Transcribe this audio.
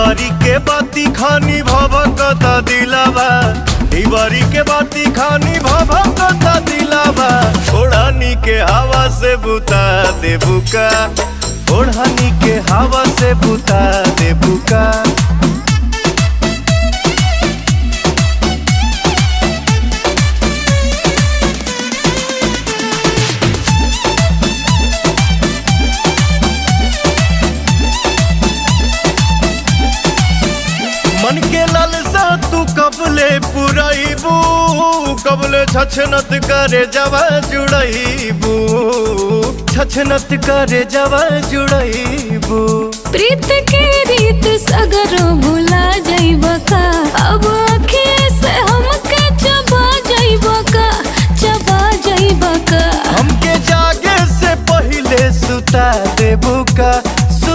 डिबारी के बाती खानी भभकता दिलावा, डिबारी के बाती खानी भभकता दिलावा। ओढ़ानी के हवा से बुता देबुका, ओढ़ानी के हवा से बुता देबुका। मन के लालसा तू कबले पुरैबू, कबले छछनत करे जवा जुड़ैबू, छछनत करे जवा जुड़ैबू।